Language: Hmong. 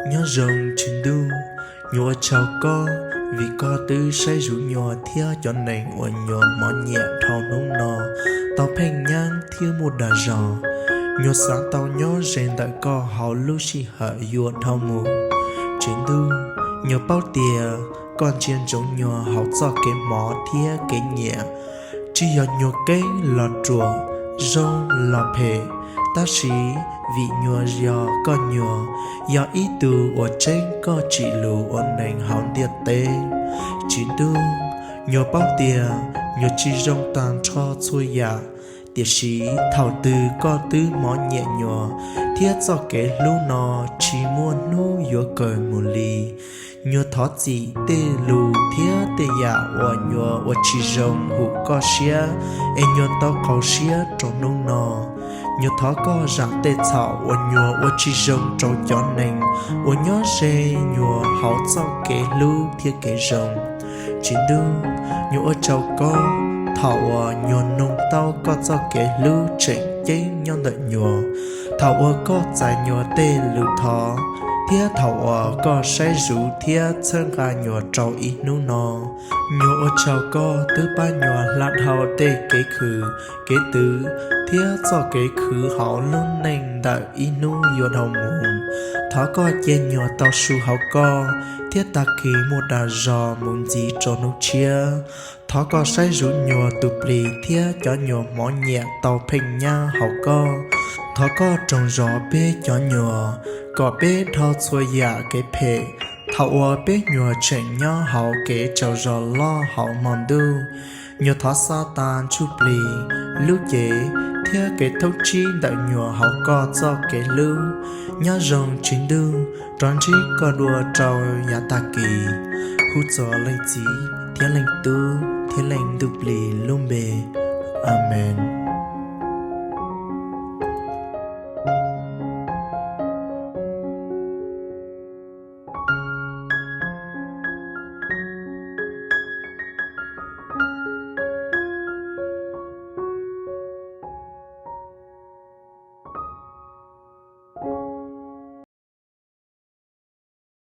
Nyob zoo Tswv Ntuj, nyuam ua tsaug Koj vim Koj twb saib zuv nyuam thiab cov neeg uas nyuam hmov nyiam dhau hnub no tau pheej nyab thiab muaj dag zog. Nyuam xav tau nyob ze ntawm Koj hauv lub sij hawm yuav dhau mus. Tswv Ntuj, nyuam paub tias Koj ntsia ntsoov nyuam hauv txoj kev hmov thiab kev nyiam, tsis yog nyuam keeb los ruam, zoo los phem, tab sis vim nyuam yog Koj nyuam, yog ib tug uas tseeb Koj tsim lus ua neeg hauv ntiaj teb. Tswv Ntuj, nyuam paub tias nyuam tsis zoo tag nrho txhua yam, tiam sis thaum twg Koj twb hmov nyiam nyuam thiab txoj kev hlub no tsis muaj hnub yuav kawg mus li. Nyuam thov txim tej lus thiab tej yam uas nyuam ua tsis zoo hum Koj siab es nyuam tau qau siab rau hnub no. Nyuam thov Koj zam tej txhaum uas nyuam ua tsis zoo rau cov neeg uas nyob ze nyuam hauv txoj kev hlub thiab kev zoo. Tswv Ntuj, nyuam ua tsaug Koj thaum uas nyuam nug tau Koj txoj kev hlub tseem ceeb nyob ntawm nyuam, thaum uas Koj txais nyuam tej lus thov, thiab thaum uas Koj saib zuv thiab txhawb nqa nyuam rau ib hnub no. Nyuam ua tsaug Koj twb pab nyuam hla dhau tej kev khwv, kev twv, thiab txoj kev khwv hauv lub neej ntawm ib hnub yuav dhau mus. Thov Koj cia nyuam tau su hauv Koj thiab tag kis muaj dag zog mus ntxiv rau hnub tshiab. Thov Koj saib zuv nyuam tus plig thiab cov nyuam hmov nyiam tau pheej nyab hauv Koj. Thov Koj roos zov peb cov nyuam kom peb dhau txhua yam kev phem thaum uas peb nyuam tseem nyob hauv kev tsaug zog loj hauv hmo ntuj. Nyuam thov xa tas ntsuj plig, lub cev, thiab kev thoob tsib ntawm nyuam hauv Koj txoj kev hlub. Nyob zoo Tswv Ntuj, rov ntsib Koj dua rau yav tag kis. Hu txog Leej Txiv thiab Leej Tub thiab Leej Ntuj Plig lub npe, Amees.